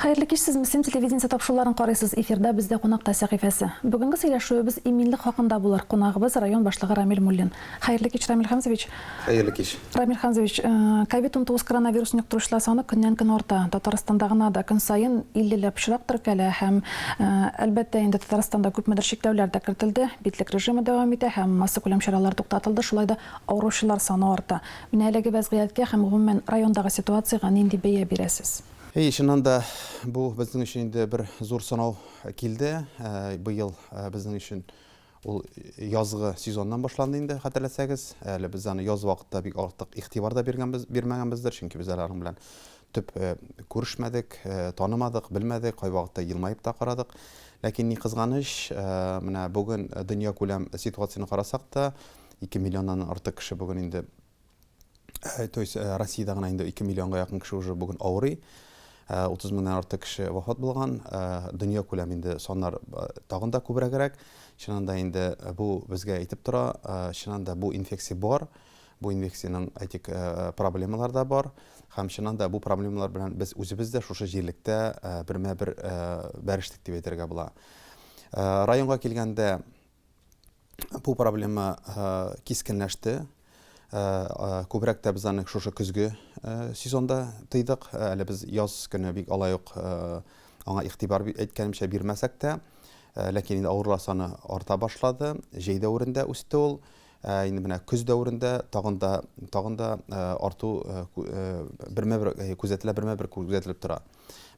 Хәерле кич, сез Мөслим телевидениесе тапшыруларын карыйсыз. Эфирда бездә кунакта сәхифәсе. Бүгенге сөйләшүебез иминлек хакында булыр. Кунагыбыз район башлыгы Рамил Муллин. Хәерле кич, Рамил Хәмзович. Хәерле кич. Рамил Хәмзович, ковид-19 коронавирусын йоктыручылар саны көннән-көн арта. Татарстанда гына да көн саен 50 ләп очрак теркәлә һәм, әлбәттә инде, Татарстанда күпмедер чикләүләр дә кертелде. Битлек режимы дәвам итә һәм массакүләм чаралар туктатылды. Шулай да авыручылар саны арта. Менә әлеге вәзгыятькә һәм, гомумән, райондагы ситуациягә нинди бәя бирәсез? Әйе, чыннан да, бу безнең өчен инде бер зур сынау килде. Быел безнең өчен ул язгы сезоннан башланды инде, хәтерләсәгез. Әле без аны яз вакытта бик артык игътибар да биргәнбез, бирмәгәнбездер, чөнки без әле аның белән төп күрешмәдек, танымадык, белмәдек, кайвакытта елмаеп та карадык. Ләкин ни кызганыч, менә бүген дөньякүләм ситуацияне карасак та, 2 миллионнан артык кеше бүген инде то есть Россиядә гына инде 2 миллионга якын кеше уже бүген авырый. 30 меңнән артык кеше вафат булган. Дөнья күләм инде саннар тагын да күбрәгрәк. Чыннан да инде бу безгә әйтеп тора, чыннан да бу инфекция бар. Бу инфекциянең, әйтик, проблемалары да бар. Һәм чыннан да бу проблемалар белән без үзебез дә шушы җирлектә бермә-бер бәрештек дип әйтергә була. Районга килгәндә, бу проблема кискенләште. Күбрәк тә без аны шушы көзге сезонда тыйдык. Әле без яз көне бик алай ук аңа игътибар әйткәнемчә бирмәсәк тә, ләкин инде авырулар саны арта башлады. Җәй дәверендә үсте ул. Инде менә көз дәверендә тагын да тагын да арту бермә-бер күзәтелә, бермә-бер күзәтелеп тора.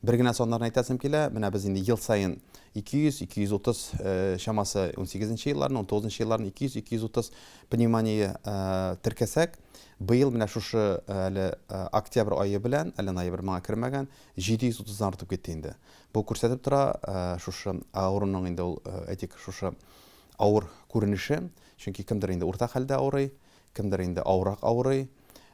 Бер генә саннарны әйтәсем килә, менә без инде ел саен 200, 230 чамасы 18 нче елларны, 19 нчы елларны 200, 230 пневмония теркәсәк, быел менә шушы әле октябрь ае белән, әле ноябрь моңа кермәгән, 730 дан артып китте инде. Бу күрсәтеп тора, шушы авыруның инде ул, әйтик, шушы авыр күренеше, чөнки кемдер инде урта хәлдә авырый, Кемдер инде авыррак авырый,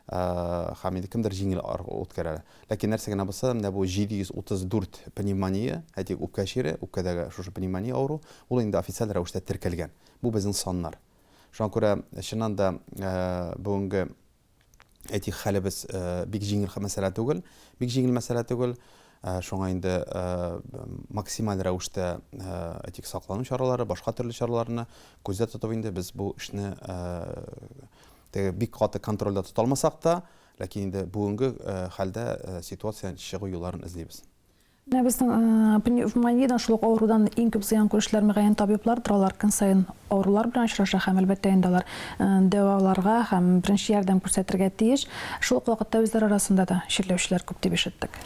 һәм инде кемдер җиңел үткәрә. Ләкин нәрсә генә булса да, менә бу 734 пневмония, әйтик, үпкә чире, үпкәдәге шушы пневмония авыру, ул инде официаль рәвештә теркәлгән. Бу безнең саннар. Шуңа күрә, чыннан да, бүгенге, әйтик, хәлебез бик җиңел мәсьәлә түгел, бик җиңел мәсьәлә түгел. Шуңа инде максималь рәвештә, әйтик, саклану чаралары, башка төрле чараларны күздә тотып инде без бу эшне теге бик каты контрольдә тота алмасак та, ләкин инде бүгенге хәлдә ситуациядән чыгу юлларын эзлибез. Менә безнең пневмониядән, шул ук авырудан иң күп зыян күрүчеләр, мөгаен, табиблардыр, алар көн саен авырулар белән очраша һәм, әлбәттә инде, алар дәваларга һәм беренче ярдәм күрсәтергә тиеш. Шул ук вакытта үзләре арасында да чирләүчеләр күп дип ишеттек.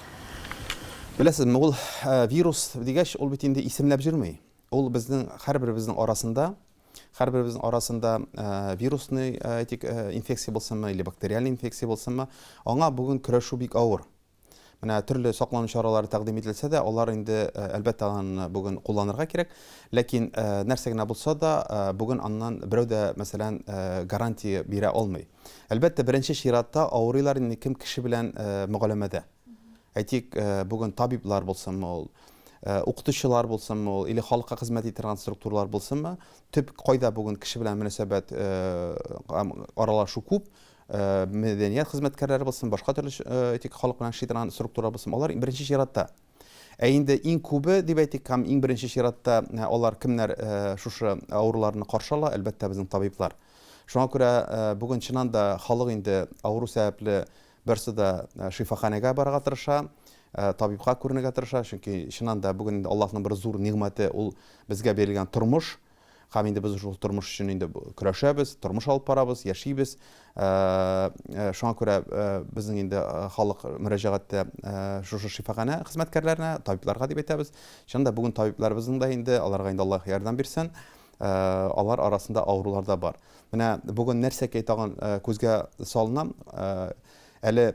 Беләсезме, ул вирус дигәч, ул бит инде исемләп йөрми. Ул безнең һәрберебезнең арасында, һәрберебезнең арасында вирусный, әйтик, инфекция булсынмы или бактериальный инфекция булсынмы, аңа бүген көрәшү бик авыр. Менә төрле саклану чаралары тәкъдим ителсә дә, алар инде, әлбәттә, аны бүген кулланырга кирәк. Ләкин нәрсә генә булса да, бүген аннан берәү дә, мәсәлән, гарантия бирә алмый. Әлбәттә, беренче чиратта авырыйлар инде кем кеше белән мөгаләмәдә. Әйтик, бүген табиблар булсынмы ул, укытучылар булсынмы ул, или халыкка хезмәт итә торган структуралар булсынмы, төп кайда бүген кеше белән мөнәсәбәт, аралашу күп, мәдәният хезмәткәрләре булсын, башка төрле әйтик, халык белән эшли торган структура булсын, алар беренче чиратта. Ә инде иң күбе дип әйтик, һәм иң беренче чиратта алар кемнәр шушы авыруларны каршы ала, әлбәттә, безнең табиблар. Шуңа күрә бүген чыннан да халык инде авыру сәбәпле берсе дә шифаханәгә барырга тырыша, табибка күренергә тырыша, чөнки чыннан да бүген инде Аллаһның бер зур нигъмәте ул безгә бирелгән тормыш. Һәм инде без шул тормыш өчен инде көрәшәбез, тормыш алып барабыз, яшибез. Шуңа күрә безнең инде халык мөрәҗәгатьтә шушы шифаханә хезмәткәрләренә, табибларга дип әйтәбез. Чыннан да бүген табибларыбызның да инде, аларга инде Аллаһ ярдәм бирсен, алар арасында авырулар да бар. Менә бүген нәрсәкәй тагын күзгә салына, әле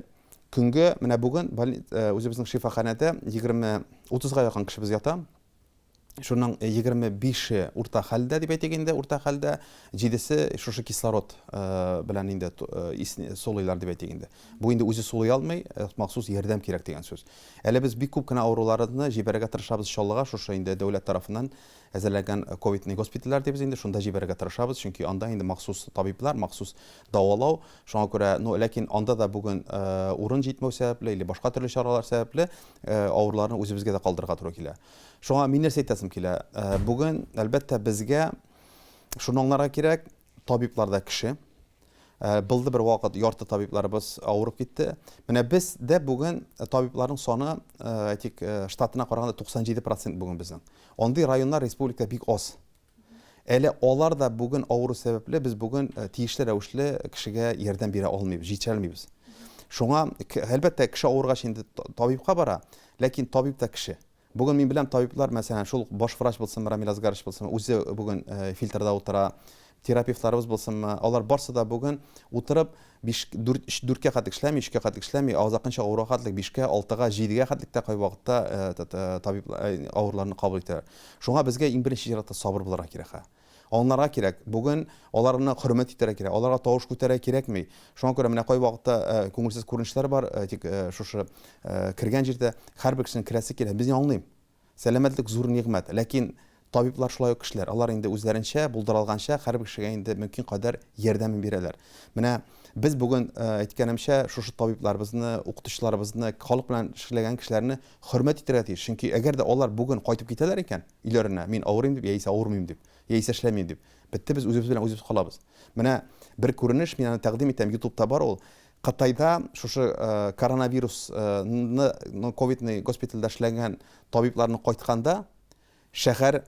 көнгә, менә бүген үзебезнең шифаханәдә 20-30 га якын кешебез ята. Шуның 25-е урта хәлдә дип әйтик инде, урта хәлдә, җидесе шушы кислород белән инде сулыйлар дип әйтик инде. Бу инде үзе сулый алмый, махсус ярдәм кирәк дигән сүз. Әле без бик күп кенә авыруларны җибәрергә тырышабыз Чаллыга, шушы инде дәүләт тарафыннан әзерләнгән ковидный госпитальләр дибез инде, шунда җибәрергә тырышабыз, чөнки анда инде махсус табиблар, махсус дәвалау, шуңа күрә, ну, ләкин анда да бүген урын җитмәү сәбәпле или башка төрле чаралар сәбәпле, авыруларны үзебезгә дә калдырырга туры килә. Шуңа мин нәрсә әйтәсем килә? Бүген, әлбәттә, безгә шуны аңларга кирәк, табиблар да кеше. Булды бер вакыт ярты табибларыбыз авырып китте. Менә без дә бүген табибларның саны, әйтик, штатына караганда 97% бүген безнең. Андый районнар республикада бик аз. Әле алар да бүген авыру сәбәпле без бүген тиешле рәвешле кешегә ярдәм бирә алмыйбыз, җитешә алмыйбыз. Шуңа, әлбәттә, кеше авыргач инде табибка бара, ләкин табиб та кеше. Бүген мин беләм, табиблар, мәсәлән, шул баш врач булсынмы, Рамил Асгарович булсынмы, үзе бүген фильтрда утыра, терапевтларыбыз булсынмы, алар барсы да бүген утырып, биш, дүрт, өч, дүрткә хәтлек эшләми, өчкә хәтлек эшләми, азакынча авыруга хәтлек бишкә, алтыга, җидегә хәтлек тә кайвакытта табиб авыруларны кабул итәләр. Шуңа безгә иң беренче чиратта сабыр булырга кирәк. Ха. Аңларга кирәк. Бүген аларны хөрмәт итәргә кирәк. Аларга тавыш күтәрергә кирәкми. Шуңа күрә менә кайвакытта күңелсез күренешләр бар, тик шушы кергән җирдә һәрбер кешенең керәсе килә. Без аңлыйм. Сәламәтлек зур нигъмәт. Ләкин табиблар шулай ук кешеләр. Алар инде үзләренчә, булдыра алганча һәрбер кешегә инде мөмкин кадәр ярдәмен бирәләр. Менә без бүген, әйткәнемчә, шушы табибларыбызны, укытучыларыбызны, халык белән эшләгән кешеләрне хөрмәт итәргә тиеш. Чөнки әгәр дә алар бүген кайтып китәләр икән өйләренә, мин авырыйм дип, яисә авырмыйм дип, яисә эшләмим дип, бетте, без үзебез белән үзебез калабыз. Менә бер күренеш, мин аны тәкъдим итәм, ютубта бар ул. Кытайда шушы коронавирусны, ковидный госпитальдә эшләгән табибларны кайтканда шәһәр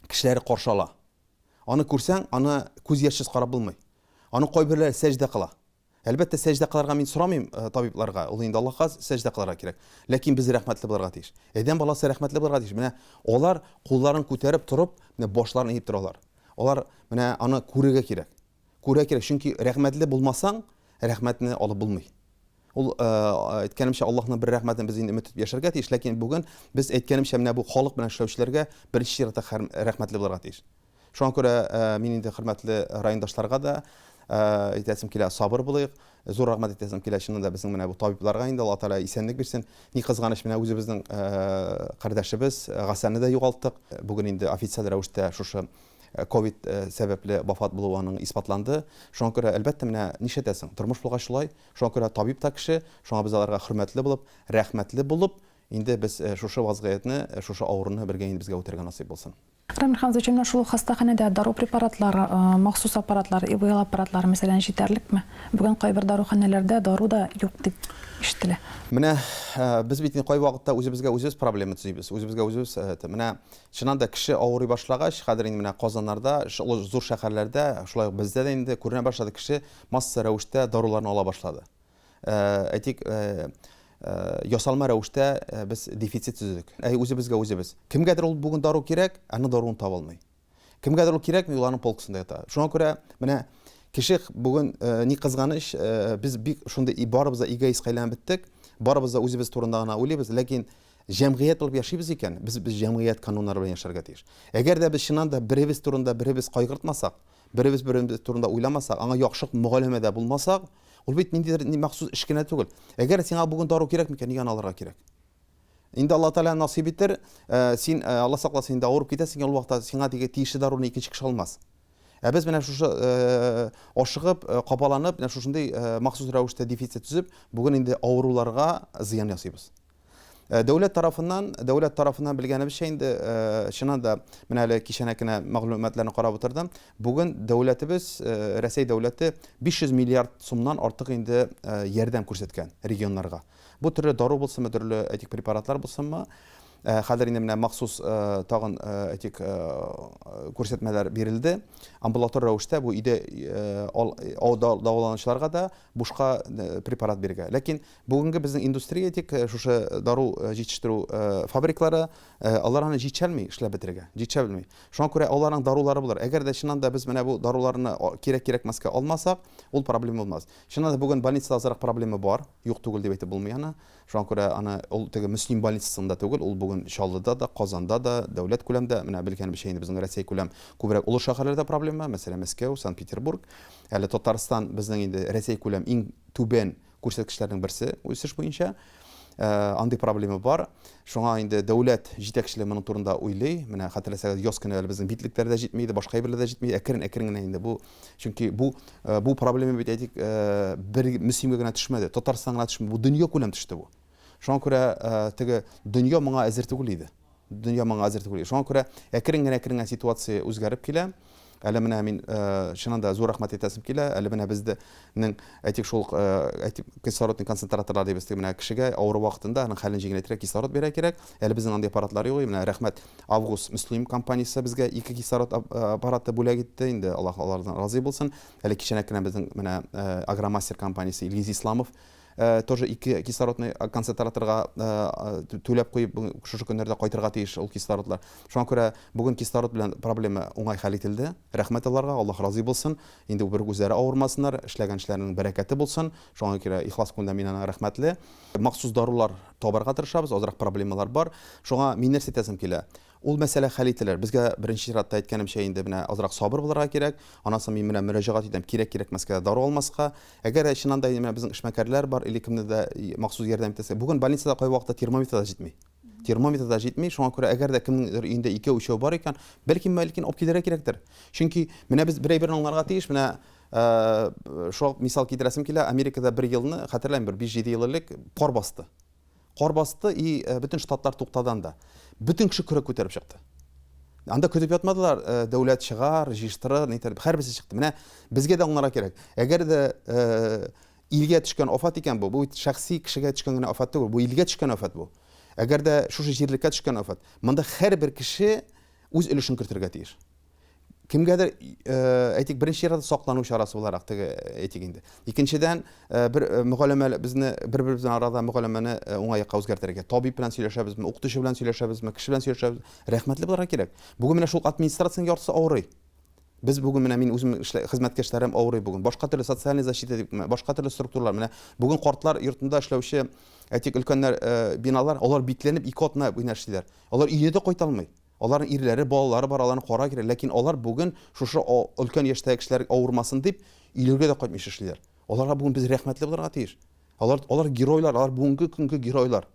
кешеләре каршы ала. Аны күрсәң, аны күз яшьсез карап булмый. Аны кайберләре сәҗдә кыла. Әлбәттә, сәҗдә кылырга мин сорамыйм табибларга, ул инде Аллаһка сәҗдә кылырга кирәк. Ләкин без рәхмәтле булырга тиеш. Адәм баласы рәхмәтле булырга тиеш. Менә алар кулларын күтәреп торып, менә башларын иеп торалар. Алар менә аны күрергә кирәк. Күрә кирәк, чөнки рәхмәтле булмасаң, рәхмәтне алып булмый. Ул, әйткәнемчә, Аллаһның бер рәхмәтен без инде өмет итеп яшәргә тиеш, ләкин бүген без, әйткәнемчә, менә бу халык белән эшләүчеләргә беренче чиратта рәхмәтле булырга тиеш. Шуңа күрә мин инде хөрмәтле райондашларга да әйтәсем килә, сабыр булыйк. Зур рәхмәт әйтәсем килә, чыннан да безнең менә бу табибларга инде Аллаһ Тәгалә исәнлек бирсен. Ни кызганыч, менә үзебезнең кардәшебез Гасәне дә югалттык. Бүген инде официаль рәвештә шушы Ковид сәбәпле вафат булуы аның исбатланды. Шуңа күрә, әлбәттә, менә нишләтәсең, тормыш булгач шулай. Шуңа күрә табиб та кеше, шуңа без аларга хөрмәтле булып, рәхмәтле булып, инде без шушы вазгыятьне, шушы авыруны бергә инде безгә үтәргә насыйп булсын. Рамил Хамзович, менә шул ук хастаханәдә дару препаратлары, махсус аппаратлар, ИВЛ аппаратлары, мәсәлән, җитәрлекме? Бүген кайбер даруханәләрдә дару да юк дип ишетелә. Менә без бит инде кайвакытта үзебезгә үзебез проблема төзибез, үзебезгә үзебез, менә Чыннан да, кеше авырый башлагач, хәзер инде менә Казаннарда, зур шәһәрләрдә, шулай ук бездә дә инде күренә башлады, кеше масса рәвештә даруларны ала башлады. Әйтик, ясалма рәвештә без дефицит төзедек. Әй, үзебезгә үзебез. Кемгәдер ул бүген дару кирәк, аны даруын таба алмый. Кемгәдер ул кирәкми, ул аның полкасында ята. Шуңа күрә менә кеше бүген ни кызганыч, без бик шундый барыбыз да эгоистка әйләнеп беттек, барыбыз да үзебез турында гына уйлыйбыз, ләкин Җәмгыять булып яшибез икән, без без җәмгыять кануннары белән яшәргә тиеш. Әгәр дә без чыннан да беребез турында беребез кайгыртмасак, беребез беребез турында уйламасак, аңа яхшы мөгаләмәдә булмасак, ул бит ниндидер махсус эш кенә түгел. Әгәр сиңа бүген дару кирәк микән, нигә аны алырга кирәк? Инде Алла Тәгалә насыйп итер, син, Алла сакласын, инде авырып китәсең, ул вакытта сиңа теге тиешле даруны икенче кеше алмас. Ә без менә шушы ашыгып, кабаланып, менә шушындый махсус рәвештә дефицит төзеп, бүген инде авыруларга зыян ясыйбыз. Дәүләт тарафыннан, дәүләт тарафыннан белгәнебезчә инде, чыннан да, менә әле кичәнәк кенә мәгълүматларны карап утырдым. Бүген дәүләтебез, Рәсәй дәүләте 500 миллиард сумнан артык инде ярдәм күрсәткән регионнарга. Бу төрле дару булсынмы, төрле, әйтик, препаратлар булсынмы. Хәзер инде менә махсус тагын, әйтик, күрсәтмәләр бирелде. Амбулатор рәвештә бу өйдә дәваланучыларга да бушка препарат бирергә. Ләкин Бүгенге безнең индустрия тик шушы дару җитештерү фабриклары, алар аны җитешәлми эшләп бетерергә, җитешә белми. Шуңа күрә аларның дарулары булыр. Әгәр дә чыннан да без менә бу даруларны кирәк-кирәкмәскә алмасак, ул проблема булмас. Чыннан да бүген больницада азрак проблема бар, юк түгел дип әйтеп булмый аны. Шуңа күрә аны ул теге Мөслим больницасында түгел, ул бүген бүген Чаллыда да, Казанда да, дәүләт күләмдә, менә белгәнебезчә инде безнең Россия күләм күбрәк олы шәһәрләрдә проблема, мәсәлән, Мәскәү, Санкт-Петербург. Әле Татарстан безнең инде Рәсәй күләм иң түбән күрсәткечләрнең берсе үсеш буенча. Андый проблема бар. Шуңа инде дәүләт җитәкчелеге моның турында уйлый. Менә хәтерләсәгез, яз көне әле безнең битлекләр дә җитми иде, башка әйберләр дә җитми. Әкрен-әкрен генә инде бу, чөнки бу бу проблема бит әйтик, бер Мөслимгә генә төшмәде, Татарстанга гына төшмәде, бу дөнья күләм төште бу. Шуңа күрә теге дөнья моңа әзер түгел иде. Дөнья моңа әзер түгел. Шуңа күрә әкрен генә әкрен генә ситуация үзгәреп килә. Әле менә мин чыннан да зур рәхмәт әйтәсем килә. Әле менә безнең әйтик шул әйтик кислородный концентраторлар дибез менә кешегә авыру вакытында аның хәлен җиңеләйтергә кислород бирә кирәк. Әле безнең андый аппаратлар юк. Менә рәхмәт Август Мөслим компаниясе безгә ике кислород аппараты бүләк итте. Инде Аллаһ алардан разый булсын. Әле кичәнәк кенә безнең менә Агромастер компаниясе Илгиз Исламов тоже ике кислородный концентраторга түләп куеп, шушы көннәрдә кайтырга тиеш ул кислородлар. Шуңа күрә бүген кислород белән проблема уңай хәл ителде. Рәхмәт аларга, Аллаһ разый булсын. Инде бер үзләре авырмасыннар, эшләгән эшләренең бәрәкәте булсын. Шуңа күрә ихлас күңелдән мин аңа рәхмәтле. Махсус дарулар табарга тырышабыз, азрак проблемалар бар. Шуңа мин нәрсә әйтәсем килә? Ул мәсьәлә хәл ителер. Безгә беренче чиратта әйткәнемчә инде менә азрак сабыр булырга кирәк. Аннан соң мин менә мөрәҗәгать итәм, кирәк-кирәкмәскә дә дару алмаска. Әгәр дә чыннан да инде менә безнең эшмәкәрләр бар или кемне дә махсус ярдәм итәсе. Бүген больницада кайвакытта термометр да җитми. Термометр да җитми, шуңа күрә әгәр дә кемнеңдер өендә икәү, өчәү бар икән, бәлки, бәлки алып килергә кирәктер. Чөнки менә без бер әйберне аңларга тиеш, менә шул мисал китерәсем килә, Америкада бер елны, хәтерләмим, бер 5-7 ел элек кар басты. Кар басты и бөтен штатлар туктады анда. Бөтен кеше көрәк күтәреп чыкты. Анда көтеп ятмадылар, дәүләт чыгар, җыештырыр, нитәр, һәрберсе чыкты. Менә безгә дә аңларга кирәк. Әгәр дә илгә төшкән афәт икән бу, бу шәхси кешегә төшкән генә афәт түгел, бу илгә төшкән афәт бу. Әгәр дә шушы җирлеккә төшкән афәт, монда һәрбер кеше үз өлешен кертергә тиеш. Кемгәдер, әйтик, беренче чиратта саклану чарасы буларак теге әйтик инде. Икенчедән, бер мөгаләмә безне бер-беребез белән арада мөгаләмәне уңай якка үзгәртергә. Табиб белән сөйләшәбезме, укытучы белән сөйләшәбезме, кеше белән сөйләшәбез, рәхмәтле булырга кирәк. Бүген менә шул администрациянең яртысы авырый. Без бүген менә мин үзем хезмәткәшләрем авырый бүген. Башка төрле социальный защита дип, башка төрле структуралар. Менә бүген картлар йортында эшләүче, әйтик, өлкәннәр биналар, алар бикләнеп ике атна буена эшлиләр. Алар өенә дә кайта алмый. Аларның ирләре, балалары бар, аларны карарга кирәк. Ләкин алар бүген шушы өлкән яшьтәге кешеләр авырмасын дип, өйләргә дә кайтмыйча эшлиләр. Аларга бүген без рәхмәтле булырга тиеш. Алар, алар геройлар, алар бүгенге көнге геройлар.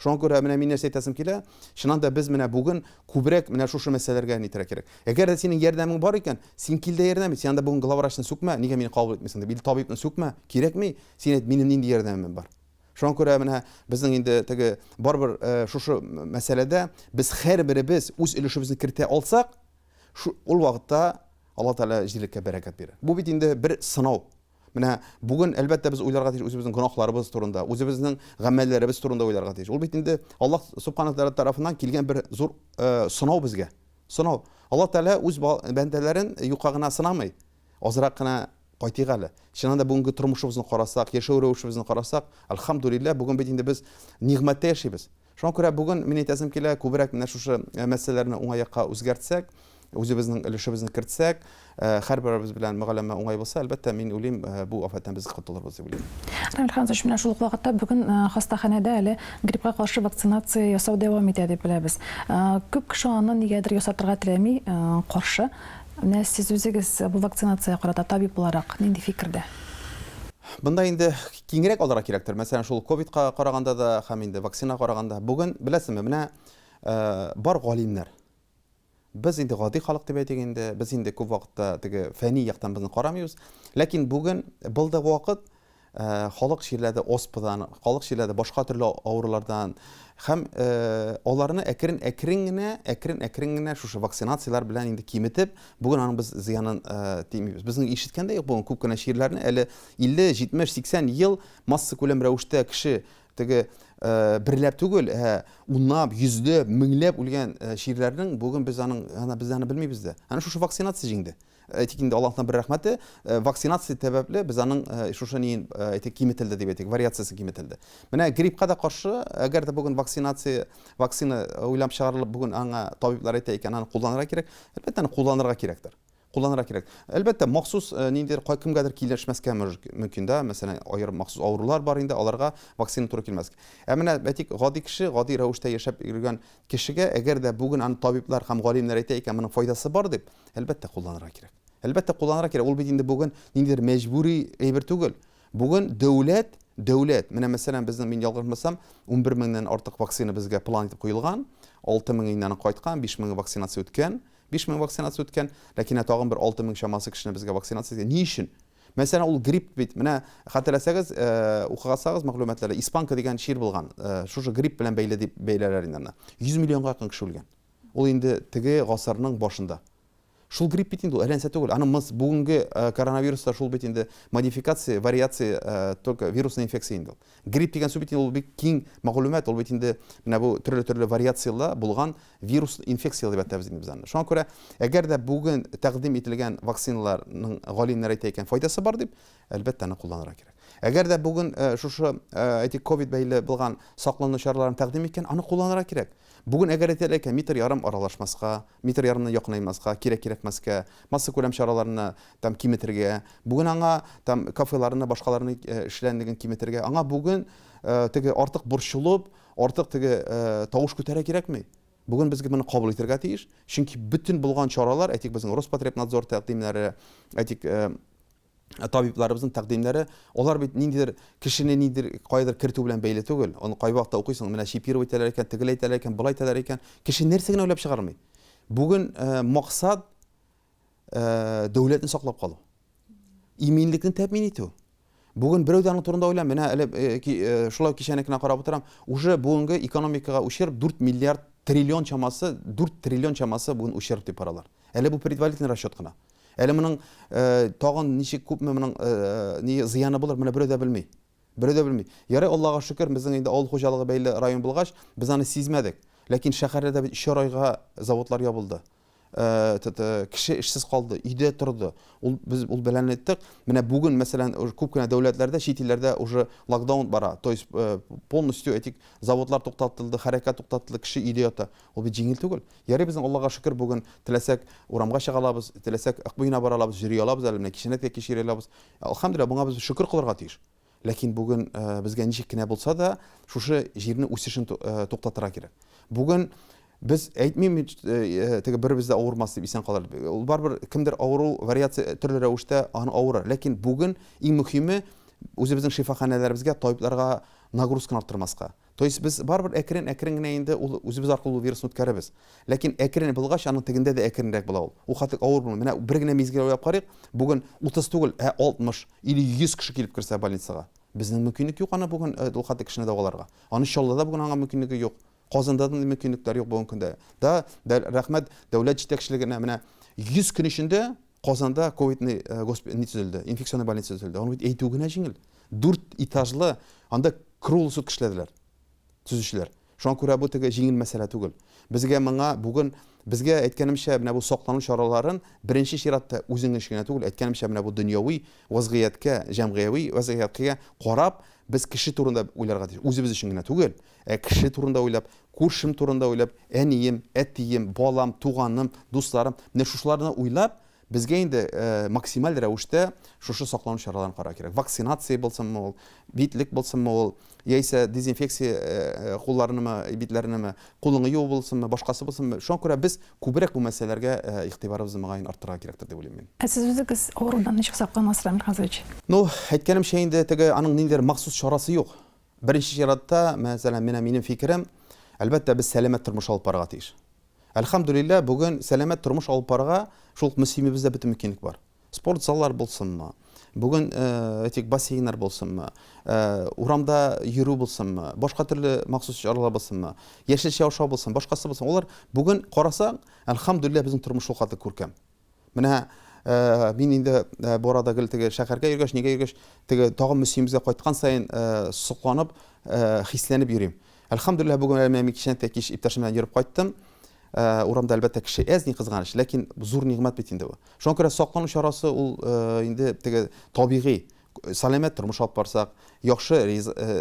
Шуңа күрә менә мин нәрсә әйтәсем килә, чыннан да без менә бүген күбрәк менә шушы мәсьәләләргә нитәргә кирәк. Әгәр дә синең ярдәмең бар икән, син кил дә ярдәм ит. Син анда бүген главврачны сүкмә, нигә мине кабул итмисең дип, или табибны сүкмә, кирәкми. Син әйт, минем нинди ярдәмем бар. Шуңа күрә менә безнең инде теге барыбер шушы мәсьәләдә без һәрберебез үз өлешебезне кертә алсак, ул вакытта Алла Тәгалә җирлеккә бәрәкәт бирер. Бу бит инде бер сынау. Менә бүген, әлбәттә, без уйларга тиеш үзебезнең гөнаһларыбыз турында, үзебезнең гамәлләребез турында уйларга тиеш. Ул бит инде Аллаһ Субханаһу Тәгалә тарафыннан килгән бер зур сынау безгә. Сынау. Аллаһ Тәгалә үз бәндәләрен юкка гына сынамый. Азрак кына кайтыйк әле. Чыннан да бүгенге тормышыбызны карасак, яшәү рәвешебезне карасак, әлхәмдүлилләһ, бүген бит инде без нигъмәттә яшибез. Шуңа күрә бүген мин әйтәсем килә, күбрәк менә шушы мәсьәләләрне уңай якка үзгәртсәк, үзебезнең өлешебезне кертсәк, һәрберебез белән мөгаләмә уңай булса, әлбәттә, мин уйлыйм, бу афәттән без котылырбыз дип уйлыйм. Рамил Ханзович, менә шул ук вакытта бүген хастаханәдә әле гриппка каршы вакцинация ясау дәвам итә дип беләбез. Күп кеше аны нигәдер ясатырга теләми, каршы. Менә сез үзегез бу вакцинациягә карата табиб буларак нинди фикердә? Монда инде киңрәк алырга кирәктер. Мәсәлән, шул ковидка караганда да һәм инде вакцинага караганда. Бүген, беләсезме, менә бар галимнәр. Без инде гади халык дип әйтик инде, без инде күп вакытта теге фәнни яктан безне карамыйбыз. Ләкин бүген булды вакыт, халык чирләде оспадан, халык чирләде башка төрле авырулардан һәм аларны әкрен-әкрен генә, әкрен-әкрен генә шушы вакцинацияләр белән инде киметеп, бүген аның без зыянын тимибез. Безнең ишеткән дә юк бүген күп кенә чирләрне әле 50, 70, 80 ел массакүләм рәвештә кеше теге берләп түгел, ә унлап, йөзләп, меңләп үлгән чирләрнең бүген без аның, без аны белмибез дә. Аны шушы вакцинация җиңде. Әйтик инде, Аллаһның бер рәхмәте, вакцинация сәбәпле без аның шушы ни әйтик киметелде дип әйтик, вариациясе киметелде. Менә гриппка да каршы, әгәр дә бүген вакцинация, вакцина уйлап чыгарылып, бүген аңа табиблар әйтә икән, аны кулланырга кирәк, әлбәттә, аны кулланырга кирәктер. Кулланырга кирәк. Әлбәттә, махсус ниндидер кемгәдер килешмәскә мөмкин да, мәсәлән, аерым махсус авырулар бар инде, аларга вакцина туры килмәс. Ә менә әйтик, гади кеше, гади рәвештә яшәп йөргән кешегә, әгәр дә бүген аны табиблар һәм галимнәр әйтә икән, моның файдасы бар дип, әлбәттә, кулланырга кирәк. Әлбәттә, кулланырга кирәк. Ул бит инде бүген ниндидер мәҗбүри әйбер түгел. Бүген дәүләт, дәүләт, менә мәсәлән, безнең, мин ялгышмасам, 11 меңнән артык вакцина безгә план итеп куелган, 6 меңе инде аның кайткан, 5 меңе вакцинация үткән. 5000 вакцинация үткән, ләкин ә тагын бер 6000 чамасы кешене безгә вакцинация Ни өчен? Мәсәлән, ул грипп бит. Менә хәтерләсәгез, э, укыгасагыз мәгълүматларда испанка дигән чир булган. Э, шушы грипп белән бәйле дип бәйләләр инде аны. 100 миллионга якын кеше үлгән. Ул инде теге гасырның башында. Шул грипп бит инде ул, әллә нәрсә түгел. Аның мыс бүгенге э, коронавируста шул бит инде модификация, вариация э, только вирусная инфекция инде ул. Грипп дигән сүз бит инде ул бик киң мәгълүмат, ул бит инде менә бу төрле-төрле вариацияле булган вирус инфекция дип әйтәбез инде без аны. Шуңа күрә, әгәр дә бүген тәкъдим ителгән вакциналарның галимнәр әйтә икән, файдасы бар дип, әлбәттә, аны кулланырга кирәк. Әгәр дә бүген э, шушы, э, әйтик, ковид бәйле булган саклану чараларын тәкъдим иткән, аны кулланырга кирәк. Бүген әгәр әйтәләр икән, метр ярым аралашмаска, метр ярымнан якынаймаска, кирәк-кирәкмәскә, массакүләм чараларны там киметергә, бүген аңа там кафеларны, башкаларны эшләнлеген киметергә, аңа бүген теге артык борчылып, артык теге тавыш күтәрә кирәкми. Бүген без моны кабул итәргә тиеш, чөнки бөтен булган чаралар, әйтик, безнең Роспотребнадзор тәкъдимнәре, әйтик, табибларыбызның тәкъдимнәре, алар бит ниндидер кешене ниндидер каядыр кертү белән бәйле түгел. Аны кайвакытта укыйсың, менә чипировать итәләр икән, тегеләй итәләр икән, болай итәләр икән. Кеше нәрсә генә уйлап чыгармый. Бүген э, максат э, дәүләтне саклап калу. Иминлекне тәэмин итү. Бүген берәү дә аның турында уйламый. Менә әле э, э, шулай кичәне генә карап утырам. Уже бүгенге экономикага ущерб 4 миллиард триллион чамасы, 4 триллион чамасы бүген ущерб дип баралар. Әле бу предварительный расчет кына. Әле моның э, тагын ничек күпме моның э, ни зыяны булыр, моны берәү дә белми. Берәү дә белми. Ярый, Аллага шөкер, безнең инде авыл хуҗалыгы бәйле район булгач, без аны сизмәдек. Ләкин шәһәрләрдә бит өчәр айга заводлар ябылды. Э, кеше эшсез калды, өйдә торды. Ул без ул бәлане әйттек. Менә бүген, мәсәлән, күп кенә дәүләтләрдә, чит илләрдә уже локдаун бара. То есть э, полностью әйтик, заводлар туктатылды, хәрәкәт туктатылды, кеше өйдә ята. Ул бит җиңел түгел. Ярый безнең Аллага шөкер, бүген теләсәк урамга чыга алабыз, теләсәк Ык буена бара алабыз, йөри алабыз әле, менә кичәне дә кич йөри алабыз. Әлхәмдүлилләһ, моңа без шөкер кылырга тиеш. Ләкин бүген э, безгә ничек кенә булса да, шушы җирнең үсешен э, туктатырга кирәк. Бүген без әйтмим э, теге беребез дә авырмас дип исән калыр. Ул барыбер кемдер авыру вариация төрле рәвештә аны авырыр. Ләкин бүген иң мөһиме үзебезнең шифаханәләребезгә табибларга нагрузканы арттырмаска. То есть без барыбер әкрен-әкрен генә инде ул үзебез аркылы ул вирусны үткәрәбез. Ләкин әкрен булгач, аның тегендә дә әкренрәк була ул. Ул хәтлек авыр булмый. Менә бер генә мизгел уйлап карыйк, бүген 30 түгел, ә 60 или 100 кеше килеп керсә больницага. Безнең мөмкинлек юк аны бүген э, ул хәтлек кешене дәваларга. Аны Чаллыда бүген аңа мөмкинлеге юк. Казанда да мөмкинлекләр юк бүгенге көндә. Да, рәхмәт дәүләт җитәкчелегенә менә 100 көн эчендә Казанда ковидный э, госпиталь не төзелде, инфекционный больница төзелде. Аны бит әйтү генә җиңел. Дүрт этажлы, анда круглый сутки эшләделәр төзүчеләр. Шуңа күрә бу теге җиңел мәсьәлә түгел. Безгә моңа бүген безгә әйткәнемчә менә бу саклану чараларын беренче чиратта үзең өчен генә түгел, әйткәнемчә менә бу дөньяви вазгыятькә, җәмгыяви вазгыятькә карап, без кеше турында уйларга тиеш. Үзебез өчен генә түгел, ә кеше турында уйлап, күршем турында уйлап, әнием, әтием, балам, туганым, дусларым, менә шушыларны уйлап, безгә инде э, максималь рәвештә шушы саклану чараларын карарга кирәк. Вакцинация булсынмы ул, битлек булсынмы ул, яисә дезинфекция э, э, кулларынымы, битләренеме, кулыңны юу булсынмы, башкасы булсынмы. Шуңа күрә без күбрәк бу мәсьәләләргә игътибарыбызны мөгаен арттырырга кирәктер дип уйлыйм мин. Ә сез үзегез авырудан ничек сакланасыз, Рамил Хазович? Ну, әйткәнемчә инде, теге аның ниндидер махсус чарасы юк. Беренче чиратта, мәсәлән, менә минем фикерем, әлбәттә, без сәламәт тормыш алып барырга тиеш. Әлхәмдүлилләһ, бүген сәламәт тормыш алып барырга шул ук Мөслимебездә бөтен мөмкинлек бар. Спорт заллар булсынмы, бүген, әйтик, бассейннар булсынмы, урамда йөрү булсынмы, башка төрле махсус чаралар булсынмы, яшелчә ашау булсын, башкасы булсын. Алар бүген карасаң, әлхәмдүлилләһ, безнең тормыш шулкадәр күркәм. Менә э, мин инде э, бу арада гел теге шәһәргә йөргәч, нигә йөргәч, теге тагын Мөслимебезгә кайткан саен э, сокланып, хисләнеп йөрим. Әлхәмдүлилләһ, бүген әле менә мин кичән тә кич иптәшем белән йөреп кайттым. Урамда әлбәттә кеше әз, ни кызганыч, ләкин зур нигъмәт бит инде бу. Шуңа күрә саклану чарасы ул инде теге табигый. Сәламәт тормыш алып барсак, яхшы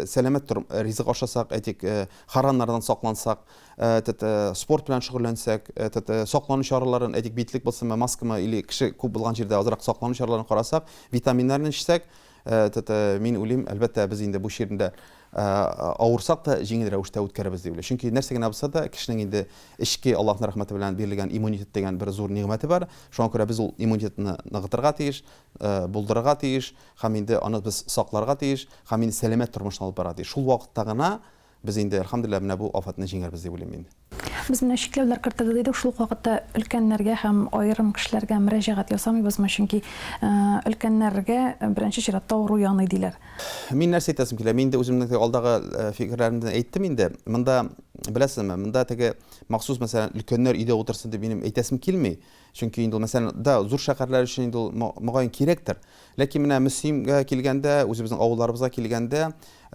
сәламәт ризык ашасак, әйтик, харамнардан саклансак, этот, спорт белән шөгыльләнсәк, этот, саклану чараларын, әйтик, битлек булсынмы, маскамы или кеше күп булган җирдә азрак саклану чараларын карасак, витаминнарны эчсәк, этот, мин уйлыйм, әлбәттә, без инде бу чирне дә авырсак та җиңел рәвештә үткәрербез дип уйлыйм. Чөнки нәрсә генә булса да, кешенең инде эчке Аллаһның рәхмәте белән бирелгән иммунитет дигән бер зур нигъмәте бар. Шуңа күрә без ул иммунитетны ныгытырга тиеш, булдырырга тиеш һәм инде аны без сакларга тиеш һәм инде сәламәт тормышны алып барырга тиеш. Шул вакытта гына без инде, әлхәмдүлилләһ, менә бу афәтне җиңәрбез дип уйлыйм мин. Без менә чикләүләр кертелде дидек, шул ук вакытта өлкәннәргә һәм аерым кешеләргә мөрәҗәгать ясамыйбызмы? Чөнки өлкәннәргә беренче чиратта авыру яный диләр. Мин нәрсә әйтәсем килә, мин инде үземнең теге алдагы фикерләремдә әйттем инде. Монда, беләсезме, монда теге махсус, мәсәлән, өлкәннәр өйдә утырсын дип минем әйтәсем килми. Чөнки инде ул, мәсәлән, да, зур шәһәрләр өчен инде ул мөгаен кирәктер. Ләкин менә Мөслимгә килгәндә, үзебезнең авылларыбызга килгәндә,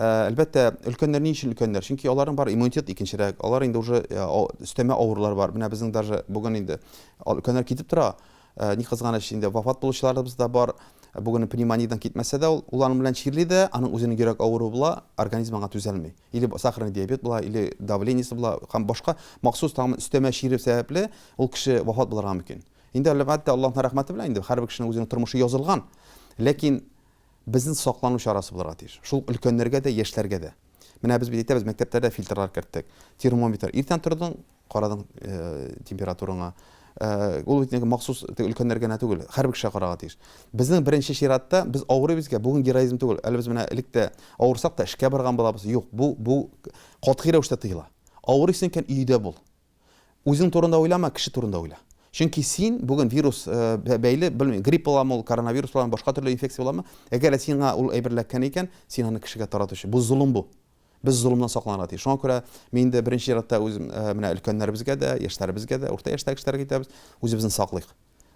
әлбәттә, өлкәннәр ни өчен өлкәннәр? Чөнки аларның бар иммунитет икенчерәк, алар инде уже өстәмә авырулар бар. Менә безнең даже бүген инде өлкәннәр китеп тора. Ни кызганыч, инде вафат булучыларыбыз да бар. Бүген пневмониядән китмәсә дә ул, ул аның белән чирли дә, аның үзенең йөрәк авыруы була, организм аңа түзәлми. Или сахарный диабет була, или давлениесе була һәм башка махсус тагын өстәмә чире сәбәпле ул кеше вафат булырга мөмкин. Инде әлбәттә Аллаһның рәхмәте белән инде һәрбер кешенең үзенең тормышы язылган. Ләкин безнең саклану чарасы булырга тиеш. Шул өлкәннәргә дә, яшьләргә дә. Менә без бит әйтәбез, мәктәпләрдә фильтрлар керттек. Термометр. Иртән тордың, карадың температураңа. Ул бит махсус өлкәннәргә генә түгел, һәрбер кешегә карарга тиеш. Безнең беренче чиратта без авырыйбыз икән, бүген героизм түгел. Әле без менә элек тә авырсак та эшкә барган булабыз. Юк, бу бу катгый рәвештә тыела. Авырыйсың икән, өйдә бул. Үзең турында уйлама, кеше турында уйла. Чөнки син бүген вирус бәйле, белмим, грипп буламы ул, коронавирус буламы, башка төрле инфекция буламы, әгәр дә сиңа ул әйбер эләккән икән, син аны кешегә таратучы. Бу золым бу. Без золымнан сакланырга тиеш. Шуңа күрә мин инде беренче чиратта үзем менә өлкәннәребезгә дә, яшьләребезгә дә, урта яшьтәге кешеләргә әйтәбез, үзебезне саклыйк.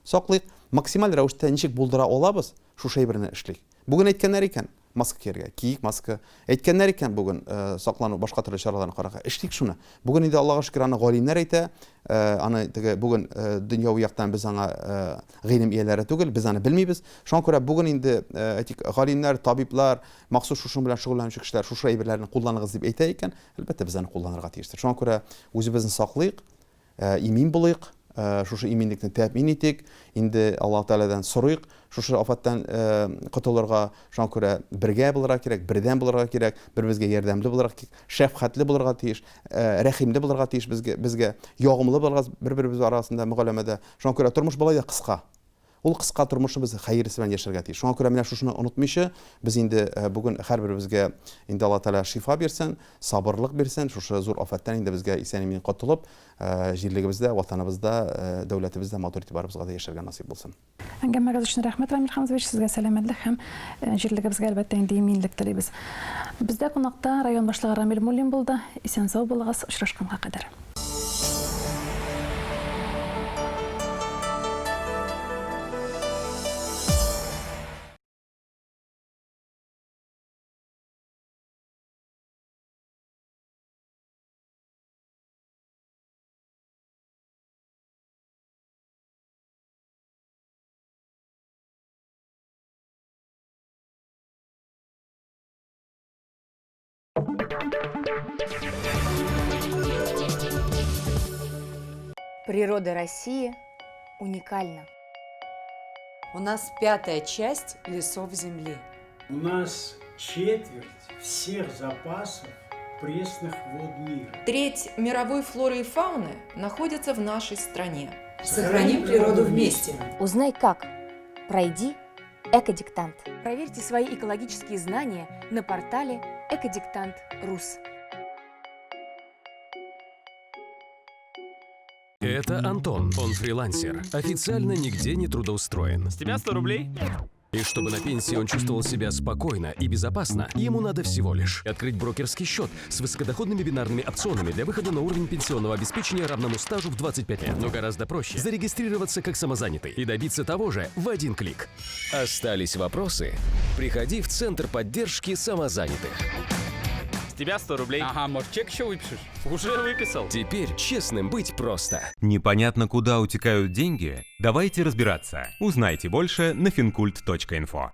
Саклыйк, максималь рәвештә ничек булдыра алабыз, шушы әйберне эшлик. Бүген әйткәннәр икән, маска кияргә, киик маска. Әйткәннәр икән бүген саклану, башка төрле чараларны карарга, эшлик шуны. Бүген инде Аллага шөкер, аны галимнәр әйтә, аны теге бүген дөньяви яктан без аңа гыйлем ияләре түгел, без аны белмибез. Шуңа күрә бүген инде, әйтик, галимнәр, табиблар, Махсус шушының белән шөгыльләнүче кешеләр шушы әйберләрне кулланыгыз дип әйтә икән, әлбәттә, без аны кулланырга тиештер. Шуңа күрә үзебезне саклыйк, имин булыйк, шушы иминлекне тәэмин итик, инде Аллаһ Тәгаләдән сорыйк шушы афәттән котылырга. Шуңа күрә бергә булырга кирәк, бердәм булырга кирәк, бер-беребезгә ярдәмле булырга кирәк, шәфкатьле булырга тиеш, рәхимле булырга тиеш безгә, безгә ягымлы булырга бер-беребез арасында мөгамәләдә. Шуңа күрә тормыш болай да кыска. Ул кыска тормышыбыз хәерлесе белән яшәргә тиеш. Шуңа күрә менә шушыны онытмыйча, без инде бүген һәрберебезгә инде Алла Тәгалә шифа бирсен, сабырлык бирсен, шушы зур афәттән инде безгә исән-имин котылып, җирлегебездә, Ватаныбызда, дәүләтебездә матур итеп барыбызга да яшәргә насыйп булсын. Әңгәмәгез өчен рәхмәт, Рамил Хәмзович, сезгә сәламәтлек һәм җирлегебезгә, әлбәттә инде, иминлек телибез. Бездә кунакта район башлыгы Рамил Муллин булды. Исән-сау булыгыз, очрашканга кадәр. Природа России уникальна. У нас пятая часть лесов Земли. У нас четверть всех запасов пресных вод мира. Треть мировой флоры и фауны находится в нашей стране. Сохраним природу вместе. Узнай как. Пройди Экодиктант. Проверьте свои экологические знания на портале Экодиктант.Рус. Это Антон, он фрилансер. Официально нигде не трудоустроен. С тебя 100 рублей? И чтобы на пенсии он чувствовал себя спокойно и безопасно, ему надо всего лишь открыть брокерский счет с высокодоходными бинарными опционами для выхода на уровень пенсионного обеспечения, равному стажу в 25 лет. Но гораздо проще зарегистрироваться как самозанятый и добиться того же в один клик. Остались вопросы? Приходи в Центр поддержки самозанятых. С тебя 100 рублей. Ага, может, чек еще выпишешь? Уже выписал. Теперь честным быть просто. Непонятно, куда утекают деньги? Давайте разбираться. Узнайте больше на fincult.info.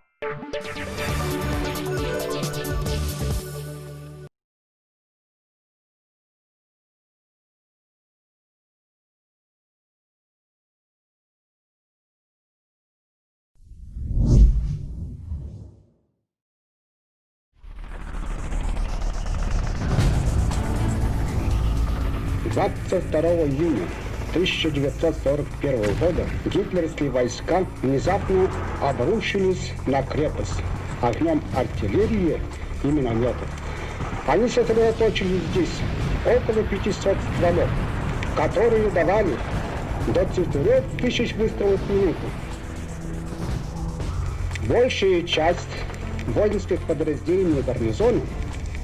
22 июня 1941 года гитлеровские войска внезапно обрушились на крепость огнем артиллерии и минометов. Они сосредоточили здесь около 500 стволов, которые давали до 4000 выстрелов в минуту. Большая часть воинских подразделений гарнизона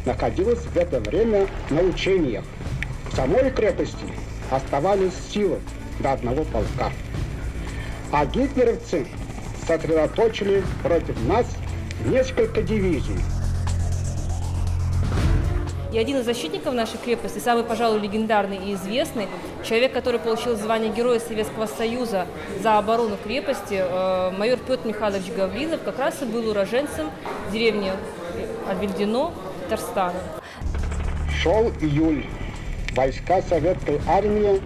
находилась в это время на учениях. В самой крепости оставались силы до одного полка. А гитлеровцы сосредоточили против нас несколько дивизий. И один из защитников нашей крепости, самый, пожалуй, легендарный и известный, человек, который получил звание Героя Советского Союза за оборону крепости, майор Петр Михайлович Гаврилов, как раз и был уроженцем деревни Альвельдино, Татарстана. Шел июль. Войска советской армии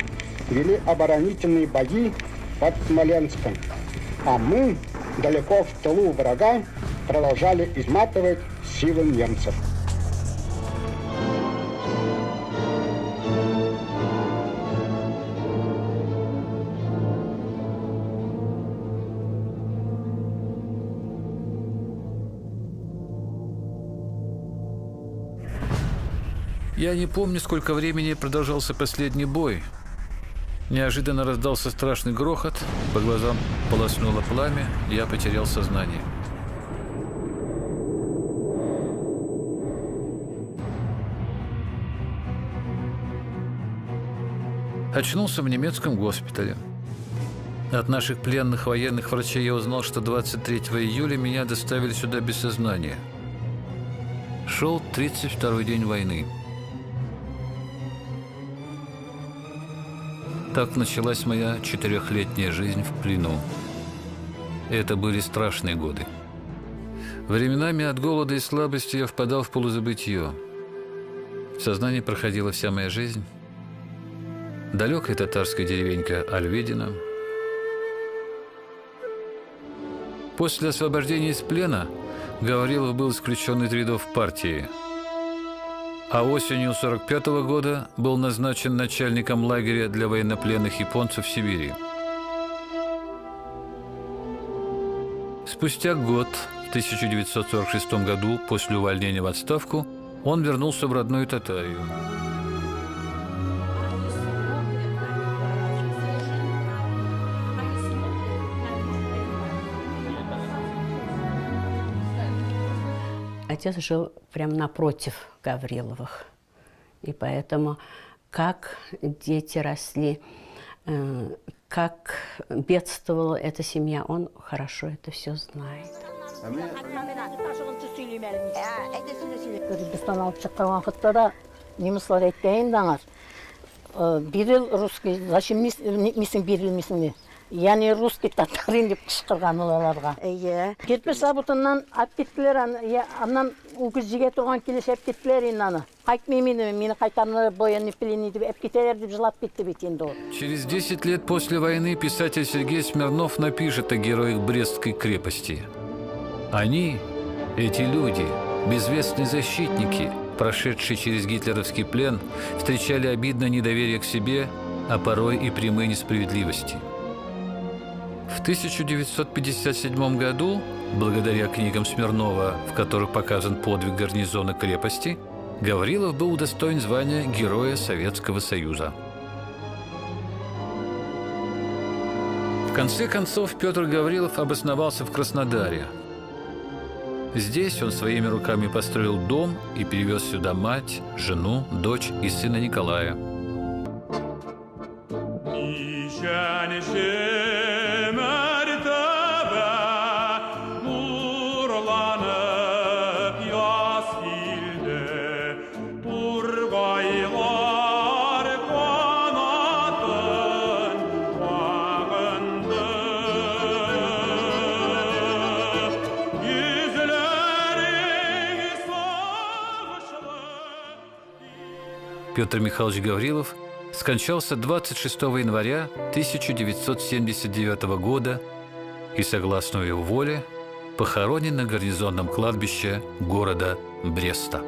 вели оборонительные бои под Смоленском, а мы далеко в тылу врага продолжали изматывать силы немцев. Я не помню, сколько времени продолжался последний бой. Неожиданно раздался страшный грохот, по глазам полоснуло пламя, я потерял сознание. Очнулся в немецком госпитале. От наших пленных военных врачей я узнал, что 23 июля меня доставили сюда без сознания. Шел 32-й день войны. Так началась моя 4-летняя жизнь в плену. Это были страшные годы. Временами от голода и слабости я впадал в полузабытье. В сознании проходила вся моя жизнь. Далекая татарская деревенька Альведино. После освобождения из плена Гаврилов был исключен из рядов партии. А осенью 1945 года был назначен начальником лагеря для военнопленных японцев в Сибири. Спустя год, в 1946 году, после увольнения в отставку, он вернулся в родную Татарию. Отец жил прямо напротив Гавриловых. И поэтому, как дети росли, как бедствовала эта семья, он хорошо это все знает. Я не русский татарин дип кычкырган ул аларга. Әйе. Кирпеч заводыннан алып киттеләр аны, аннан үгез җигә торган килеш алып киттеләр инде аны. Кайтмыйм инде, мине кайтармыйлар, военный пленный дип алып китәләр дип җылап китте бит инде ул. Через 10 лет после войны писатель Сергей Смирнов напишет о героях Брестской крепости. Они, эти люди, безвестные защитники, прошедшие через гитлеровский плен, встречали обидное недоверие к себе, а порой и прямые несправедливости. В 1957 году, благодаря книгам Смирнова, в которых показан подвиг гарнизона крепости, Гаврилов был удостоен звания Героя Советского Союза. В конце концов, Петр Гаврилов обосновался в Краснодаре. Здесь он своими руками построил дом и перевез сюда мать, жену, дочь и сына Николая. Петр Михайлович Гаврилов скончался 26 января 1979 года и, согласно его воле, похоронен на гарнизонном кладбище города Бреста.